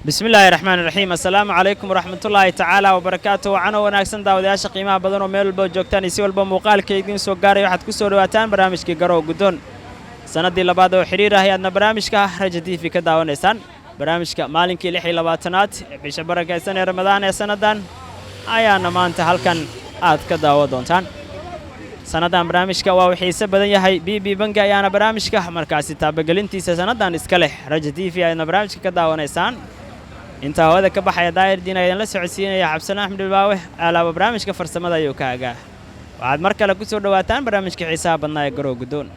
Bismillaahi raxmaani raxiim. Assalaamu calaykum waraxmatullaahi tacaala wabarakaatu. Wacano wanaagsan, daawadayaasha qiimaha badan oo meel walba joogtaan iyo si walba muuqaalka idiin soo gaaraya, waxaad ku soo dhawaataan barnaamijkii Garow Guddoon. Sannaddii labaad oo xidhiir ah ayaadna barnaamijka Raja TV ka daawanaysaan. Barnaamijka maalinkii 26aad ee bisha barakaysan ee Ramadaan ee sanaddan ayaana maanta halkan aad ka daawa doontaan. Sanaddan barnaamijka waa uu xiise badan yahay. BB Bangi ayaana barnaamijka markaasi taabagelintiisa sanaddan iska leh. Raja TV ayaadna barnaamijka ka daawanaysaan. Intaa hawada ka baxaya daayirdiin ayaan la socodsiinaya. Cabsana Axmed Ilbaawe alaaba barnaamijka farsamada ayuu ka hagaa. Waxaad mar kale ku soo dhowaataan barnaamijka xiisaha badnaa ee Garow Guddoon.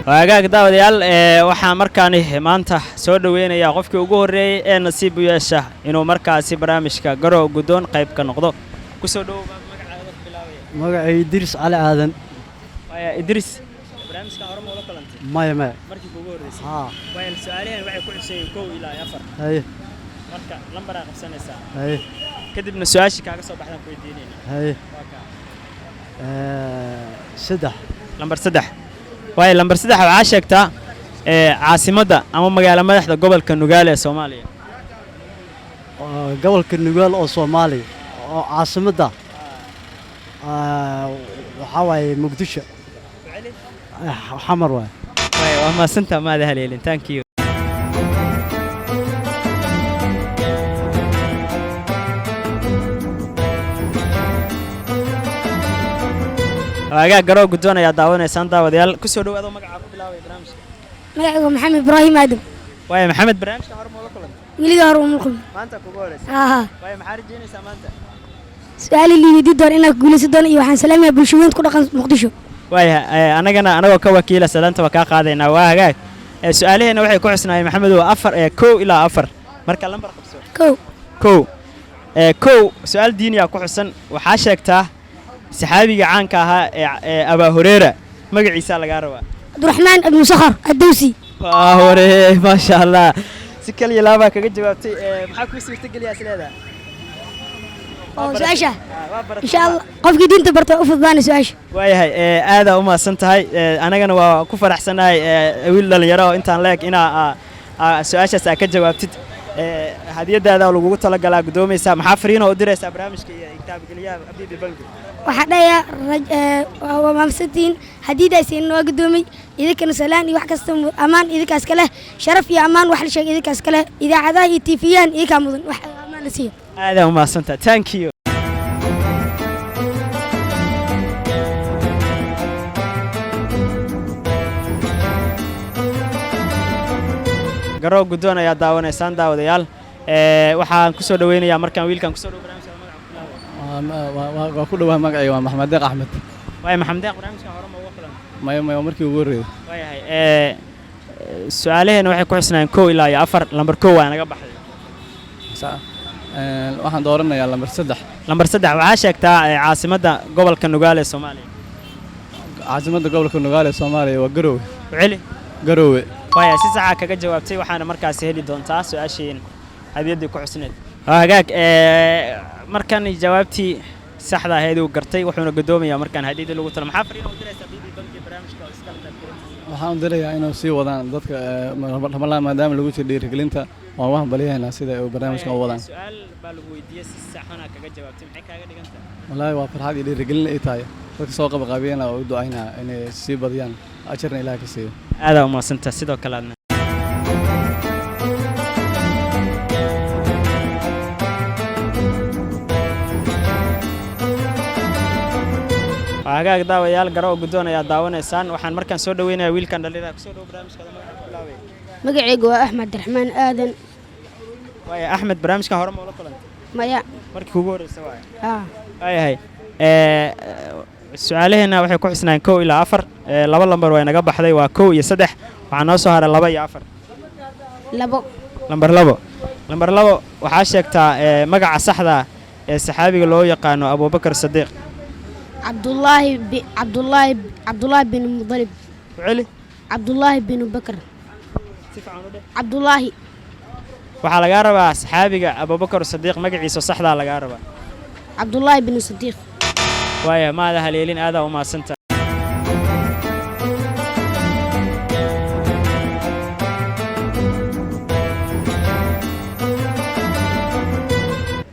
Waagaag daawadayaal, ee waxaa markaani maanta soo dhoweynayaa qofkii ugu horreeyey ee nasiib u yeesha inuu markaasi barnaamijka Garow Guddoon qayb ka noqdo. Kusoo dhowow, magacaada ku bilaabaya. Magacay Idriis Cali Aadan. Waaya Idriis, barnaamijkan hore ma ula kulantay? Maya, maya. Markii kuugu horreysay? Haa. Waaya, su-aalahan waxay ku cusayeen 1 ilaa 4. Haye. Marka lambaraa qabsanaysaa. Haye. Kadibna su-aashii kaaga soo baxdaan ku weydiinayna. Haye. Waa kaa. 3. Lambar 3. Waaya, lambar 3 waxaa sheegtaa ee caasimadda ama magaalo madaxda gobolka Nugaale ee Soomaaliya. Oo gobolka Nugaal oo Soomaaliya oo caasimadda waxaa waaye Muqdisho. Xamar waaye. Waaya, waa mahadsantaa, maada haleelin. Thank you. Waagaa Garoo Guddoon ayaa daawanaysaan, daawadayaal. Kusoo dhawaado, magacaa ku bilaabaya barnaamijka. Magacaygu Maxamed Ibraahim Aadam. Waaya Maxamed, barnaamijka hore ma ula kulantay? Weligaa hore uma kulmin. Maanta kugu horeysa? Haa. Waaya, maxaa rajeynaysaa maanta? Su-aali liiweydiin doona inaan guulaysan doono, iyo waxaan salaamayaa bulshooyinka ku dhaqan Muqdisho. Waaya, anagana anagoo ka wakiila salaanta waa kaa qaadaynaa. Waa hagaag. Su-aalaheena waxay ku xusnaayeen, Maxamedow, afar ee 1 ilaa 4. Marka lambar qabso. 1. 1. 1, su-aal diiniyaa ku xusan. Waxaa sheegtaa saxaabiga caanka ahaa ee Abaa Hureera, magaciisaa lagaa rabaa. Cabdiraxmaan Ibnu Sakhar Addowsi. Waa hore, maasha Allah, si kaliya laabaa kaga jawaabtay. Maxaa kuu suurtageliyaa is leedahay? Oo su-aasha? Waa baratay. Insha Allah, qofkii diinta barta waa u fududaanay su-aasha. Waayahay, aadaa u mahadsan tahay. Anagana waa ku faraxsanahay, wiil dhalinyaro oo intaan leeg inaa su-aashaas aa ka jawaabtid. Hadiyadaada lagugu talagalaa guddoomaysaa. Maxaa fariinoo u diraysaa barnaamijka iyo kitaabgeliyaha BB Bangi? Waxaa dhahayaa waa mahadsantihiin, hadiidaasiin waa gudoomay. Idinkana salaan iyo wax kasta, ammaan idinkaas kale, sharaf iyo ammaan wax la sheegay idinkaas kale. Idaacadaha iyo tiifiyahan idinkaa mudan wax ammaan la siiyo. Aadaa u mahadsantahay, thank you. Garoo Guddoon ayaa daawanaysaan, daawadayaal. Waxaan kusoo dhaweynayaa markaan wiilkan. Kusoo dhow barnaamijka, magaca ku bilaabaya. Waa ku dhawaa, magacayga waa Maxamed Deeq Axmed. Waaya Maxamed Deeq, barnaamijkan hore ma uga kulantay? Maya, maya, markii ugu horreeyay. Waayahay, su-aalaheena waxay ku xusnaayeen 1 ilaa 4. Lambar 1 waa naga baxday. Waxaan dooranayaa lambar 3. Lambar 3, waxaa sheegtaa caasimadda gobolka Nugaale ee Soomaaliya. Caasimadda gobolka Nugaal ee Soomaaliya waa Garowe. Celi. Garowe. Waaya, si saxa kaga jawaabtay, waxaana markaasi heli doontaa su-aashiin hadiyaddii ku xusneed. Waa hagaag. Markan jawaabtii saxda ahayd uu gartay, wuxuuna guddoomayaa markaan hadiyaddii lagu tala. Maxaa fariin u diraysaa BB Banki barnaamijka oo iskala qaybgelintiisa? Waxaan u dirayaa inuu sii wadaan dadka Ramalaan maadaama lagu jiro dhiirigelinta. Waan u hambalyahaynaa sida ay barnaamijkan u wadaan. Su-aal baa lagu weydiiyey, si saxana kaga jawaabtay, maxay kaaga dhigan tahay? Wallaahi waa farxad iyo dhiirigelin ay tahay. Dadka soo qabaqaabiyana waa u ducaynaa inay sii badiyaan, ajarna Ilaah ka siiyo. Aadaa u mahadsantaha, sidoo kale aadna. Waa hagaag, daawayaal, Garo oo Guddoon ayaa daawanaysaan. Waxaan markaan soo dhaweynayaa wiilkan dhalinyarada. Kusoo dhow barnaamijkaada, magaca ku bilaabaya. Magacaygu waa Axmed Raxmaan Aadan. Waaya Axmed, barnaamijkan hore ma ula kulantay? Maya. Markii kugu horreysa waaya? Haa. Waayahay, su-aalaheena waxay ku xusnaayeen 1 ilaa 4. Laba lambar way naga baxday, waa 1 iyo 3. Waxaa noo soo haray 2 iyo 4. 2. Lambar 2. Lambar 2, waxaa sheegtaa magaca saxda ah ee saxaabiga loo yaqaano Abuubakar Sadiiq. Cabdullaahi bin Mudalib. Ku celi. Cabdullaahi bin Bakr. Si fiican u dheh. Cabdullaahi. Waxaa lagaa rabaa saxaabiga Abuubakar Sadiiq magaciisa saxdaa lagaa rabaa. Cabdullaahi bin Sadiiq. Waaya, maada haleelin, aadaa u mahadsantahay.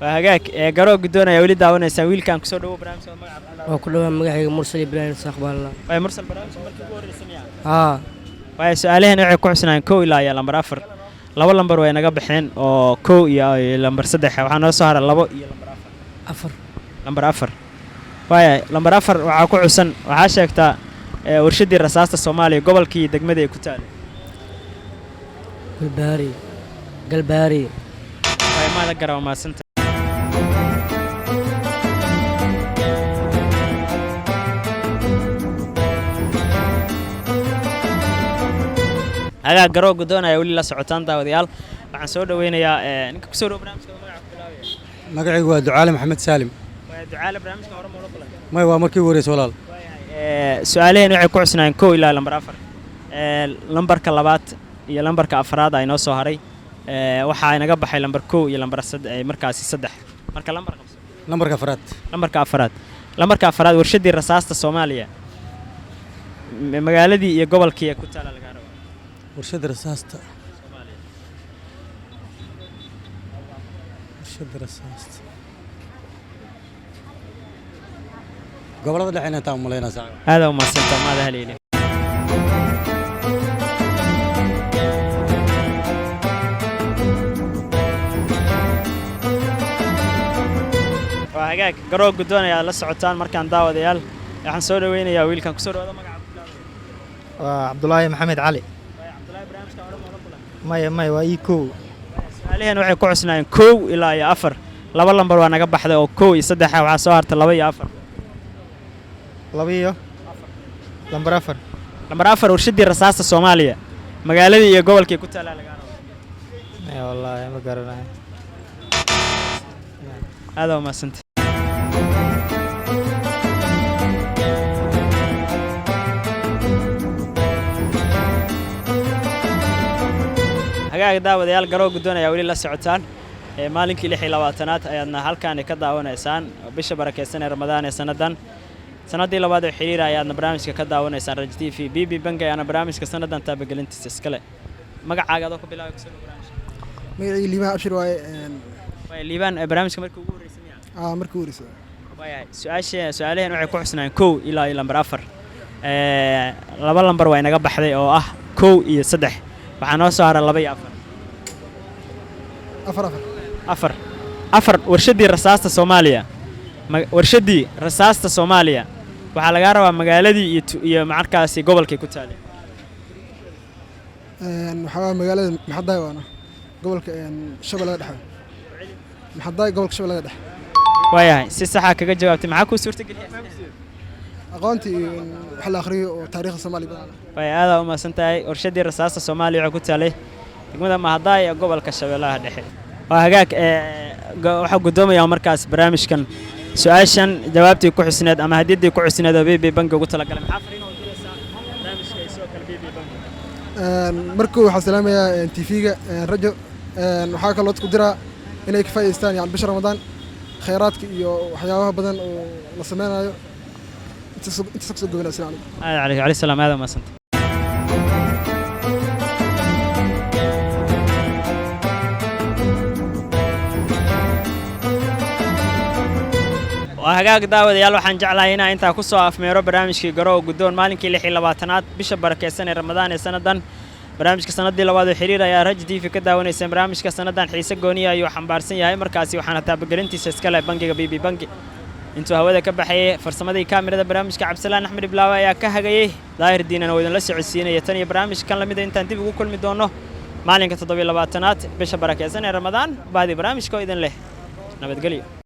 Waa hagaag, ee garoo guddoon ayaa weli daawanaysaa. Wiilkaan kusoo dhawo barnaamijka, magaca? Waa ku dhawaa, magacayga Mursal Ibraahim Saaq baa. Waaya Mursal, barnaamijka markii ugu horreysay miyaa? Haa. Waaya, su-aalahan waxay ku xusnayeen 1 ilaa iyo lambar 4. Laba lambar way naga baxeen oo 1 iyo lambar 3. Waxaa noo soo hara 2 iyo lambar 4. 4. Lambar 4. Waaya, lambar 4 waxaa ku xusan, waxaa sheegtaa warshaddii rasaasta Soomaaliya, gobolkii iyo degmadii ay ku taalay. Galbaari, Galbaari. Waaya, maada gara, waa mahadsanta. Hagaag, garoo guddoon ayaa weli la socotaan, daawadayaal. Waxaan soo dhaweynayaa ninka kusoo dhawo barnaamijka, magaca ku bilaabaya. Magacaygu waa Ducaale Maxamed Saalim. Waaya Ducaale, barnaamijka hore ma ula kulan? May, waa markii ugu horeysa, walaal. Su-aalaheen waxay ku xusnaayeen 1 ilaa lambar 4. Lambarka labaad iyo lambarka afraad aa inoo soo haray. Waxaa inaga baxay lambar 1 iyo lambar markaasi 3. Marka lambar qabso. Lambarka afraad. Lambarka afraad. Lambarka afraad, warshaddii rasaasta Soomaaliya, magaaladii iyo gobolkii ee ku taala lagaa rabaa. Warshadda rasaasta, warshadda rasaasta gobolada dhexe inay taa umalaynaa saaxiib. Aadaa umahadsantaa, maada haleelin. Waa hagaag, garoo guddoon ayaad la socotaan. Markaan, daawadayaal, waxaan soo dhaweynayaa wiilkan. Kusoo dhawaada, magaca ku bilaabaya. Waa Cabdulaahi Maxamed Cali. Waaya Cabdulaahi, barnaamijka hore ma ula kulan? Maya, maya, waa ii kow. Su-aalahan waxay ku xusnaayeen 1 ilaa iyo 4. Laba lambar waa naga baxday oo 1 iyo 3. Waxaa soo hartay 2 iyo 4. 2 iyo lambar 4. Lambar 4, warshaddii rasaasta Soomaaliya, magaaladii iyo gobolkii ku taalaa lagaa rabo. Maya, wallaahi ma garanayo. Aadaa umahadsanta. Hagaaga, daawadayaal, garoo guddoon ayaa weli la socotaan. Ee maalinkii 26aad ayaadna halkaani ka daawanaysaan, oo bisha barakeysan ee Ramadaan ee sannadan, sannaddii labaad oo xiriira ayaadna barnaamijka ka daawanaysaan Rajo TV. BB Bank ayaana barnaamijka sannadan taabagelintiisa iskale. Magacaaga adoo ku bilaabay, kusoo dhawo barnaamijka. Magacayga Liibaan Abshir waaye. Waaya Liibaan, barnaamijka markii ugu horreysay miyaa? Aa, markii ugu horreysay. Waayahay, su-aasha su-aalaheen waxay ku xusnayeen 1 ilaa iyo lambar 4. Laba lambar waa inaga baxday oo ah 1 iyo 3. Waxaa noo soo hara 2 iyo 4. 4, 4. 4, 4. Warshaddii rasaasta Soomaaliya, warshaddii rasaasta Soomaaliya waxaa lagaa rabaa magaaladii iyo iyo markaasi gobolkay ku taalay. Waxaa waaye magaalada Maxadaay, waana gobolka Shabeellada Dhexe. Maxadaay, gobolka Shabeellada Dhexe. Waayahay, si saxaa kaga jawaabtay. Maxaa kuu suurtageliyay? Aqoontii iyo wax la akhriyo oo taariikhda Soomaaliya badan. Way, aadaa u mahadsan tahay. Warshaddii rasaasta Soomaaliya waxay ku taalay degmada Mahadaay ee gobolka Shabeellaha Dhexe. Waa hagaag, waxaa guddoomayaa markaas barnaamijkan su-aashan jawaabtii ku xusneed ama hadiyaddii ku xusneed oo BB Banki ugu talagalay. Maxaa fariin oo diraysaa barnaamijka iyo sidoo kale BB Banki? Markuu waxaan salaamayaa TV-ga Rajo. Waxaa kaloo ku diraa inay ka faa'iidaystaan yani bisha Ramadaan khayraadka iyo waxyaabaha badan oo la sameynayo. Intaas kusoo gobonaa. Asalamu calaykum. Aad calaykum alayhi salaam, aad u mahadsantahay. Waa hagaag, daawadayaal, waxaan jeclahay inaan intaa ku soo afmeero barnaamijkii Garow Guddoon, maalinkii 26aad bisha barakeysan ee Ramadaan ee sannadan. Barnaamijka sanadii labaad oo xiriir ayaa Rajo TV ka daawanayseen. Barnaamijka sannadan xiise gooniya ayuu xambaarsan yahay. Markaasi waxaana taabagelintiisa iskale bangiga BB Banki. Intuu hawada ka baxayay, farsamadii kaamirada barnaamijka Cabdisalaan Axmed Iblaawe ayaa ka hagayey, Daahir Diinana oo idinla socodsiinaya. Tan iyo barnaamijkan lamida intaan dib ugu kulmi doono maalinka 27aad bisha barakeysan ee Ramadaan, bahdii barnaamijka oo idin leh nabadgelyo.